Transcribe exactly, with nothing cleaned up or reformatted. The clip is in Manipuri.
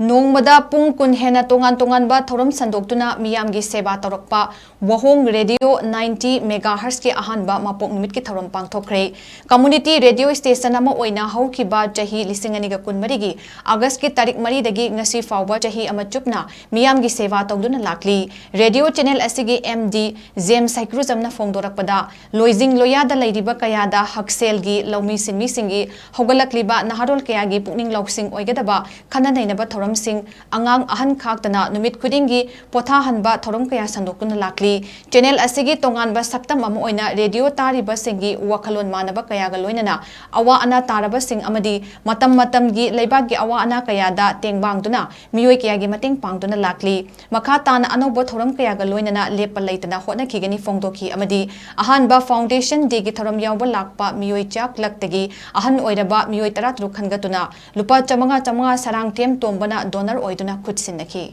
ꯅꯣꯡꯃꯗ ꯄꯨꯡ ꯀꯨꯟ ꯍꯦꯟꯅ ꯇꯣꯉꯥꯟ ꯇꯣꯉꯥꯟꯕ ꯊꯧꯔꯝ ꯁꯟꯗꯣꯛꯇꯨꯅ ꯃꯤꯌꯥꯝꯒꯤ ꯁꯦꯕꯥ ꯇꯧꯔꯛꯄ ꯋꯥꯍꯣꯡ ꯔꯦꯗꯤꯑꯣ ninety megahertzꯀꯤ ꯑꯍꯥꯟꯕ ꯃꯄꯣꯛ ꯅꯨꯃꯤꯠꯀꯤ ꯊꯧꯔꯝ ꯄꯥꯡꯊꯣꯛꯈ꯭ꯔꯦ꯫ ꯀꯝꯃꯨꯅꯤꯇꯤ ꯔꯦꯗꯤꯑꯣ ꯁ꯭ꯇꯦꯁꯟ ꯑꯃ ꯑꯣꯏꯅ ꯍꯧꯈꯤꯕ ꯆꯍꯤ ꯂꯤꯁꯤꯡ ꯑꯅꯤꯒ ꯀꯨꯟꯃꯔꯤꯒꯤ ꯑꯥꯒꯁꯀꯤ ꯇꯥꯔꯤꯛ ꯃꯔꯤꯗꯒꯤ ꯉꯁꯤ ꯐꯥꯎꯕ ꯆꯍꯤ ꯑꯃ ꯆꯨꯞꯅ ꯃꯤꯌꯥꯝꯒꯤ ꯁꯦꯕꯥ ꯇꯧꯗꯨꯅ ꯂꯥꯛꯂꯤ꯫ ꯔꯦꯗꯤꯑꯣ ꯆꯦꯅꯦꯜ ꯑꯁꯤꯒꯤ MD ꯖꯦꯝꯁ ꯁꯥꯏꯀ꯭ꯔꯨꯖꯝꯅ ꯐꯣꯡꯗꯣꯔꯛꯄꯗ, ꯂꯣꯏꯖꯤꯡ ꯂꯣꯌꯥꯗ ꯂꯩꯔꯤꯕ ꯀꯌꯥꯗ ꯍꯛꯁꯦꯜꯒꯤ ꯂꯧꯃꯤ ꯁꯤꯟꯃꯤꯁꯤꯡꯒꯤ ꯍꯧꯒꯠꯂꯛꯂꯤꯕ ꯅꯍꯥꯔꯣꯜ ꯀꯌꯥꯒꯤ ꯄꯨꯛꯅꯤꯡ ꯂꯧꯁꯤꯡ ꯑꯣꯏꯒꯗꯕ ꯈꯟꯅ ꯅꯩꯅꯕ ꯊꯧꯔꯝꯁꯤꯡ, ꯑꯉꯥꯡ ꯑꯍꯟ ꯈꯥꯛꯇꯅ ꯅꯨꯃꯤꯠ ꯈꯨꯗꯤꯡꯒꯤ ꯄꯣꯊꯥꯍꯟꯕ ꯊꯧꯔꯝ ꯀꯌꯥ ꯁꯟꯗꯣꯛꯇꯨꯅ ꯂꯥꯛꯂꯤ꯫ ꯆꯦꯅꯦꯜ ꯑꯁꯤꯒꯤ ꯇꯣꯉꯥꯟꯕ ꯁꯛꯇꯝ ꯑꯃ ꯑꯣꯏꯅ ꯔꯦꯗꯤꯑꯣ ꯇꯥꯔꯤꯕꯁꯤꯡꯒꯤ ꯋꯥꯈꯜꯂꯣꯟ ꯃꯥꯟꯅꯕ ꯀꯌꯥꯒ ꯂꯣꯏꯅꯅ ꯑꯋꯥ ꯑꯅꯥ ꯇꯥꯔꯕꯁꯤꯡ ꯑꯃꯗꯤ ꯃꯇꯝ ꯃꯇꯝꯒꯤ ꯂꯩꯕꯥꯛꯀꯤ ꯑꯋꯥ ꯑꯅꯥ ꯀꯌꯥꯗ ꯇꯦꯡꯕꯥꯡꯗꯨꯅ ꯃꯤꯑꯣꯏ ꯀꯌꯥꯒꯤ ꯃꯇꯦꯡ ꯄꯥꯡꯗꯨꯅ ꯂꯥꯛꯂꯤ꯫ ꯃꯈꯥ ꯇꯥꯅ ꯑꯅꯧꯕ ꯊꯧꯔꯝ ꯀꯌꯥꯒ ꯂꯣꯏꯅꯅ ꯂꯦꯞꯄ ꯂꯩꯇꯅ ꯍꯣꯠꯅꯈꯤꯒꯅꯤ ꯐꯣꯡꯗꯣꯛꯈꯤ ꯑꯃꯗꯤ ꯑꯍꯥꯟꯕ Foundation Dayꯒꯤ ꯊꯧꯔꯝ ꯌꯥꯎꯕ ꯂꯥꯛꯄ ꯃꯤꯑꯣꯏ ꯆꯥꯛ ꯂꯛꯇꯒꯤ ꯑꯍꯟ ꯑꯣꯏꯔꯕ ꯃꯤꯑꯣꯏ ꯇꯔꯥ ꯇꯔꯨꯛ ꯈꯟꯒꯠꯇꯨꯅ ꯂꯨꯄꯥ ꯆꯥꯃꯉꯥ ꯆꯥꯃꯉꯥ ꯁꯔꯥꯡꯊꯦꯝ ꯇꯣꯝꯕꯅ donor ꯑꯣꯏꯗꯨꯅ ꯈꯨꯠꯁꯤꯟꯅꯈꯤ꯫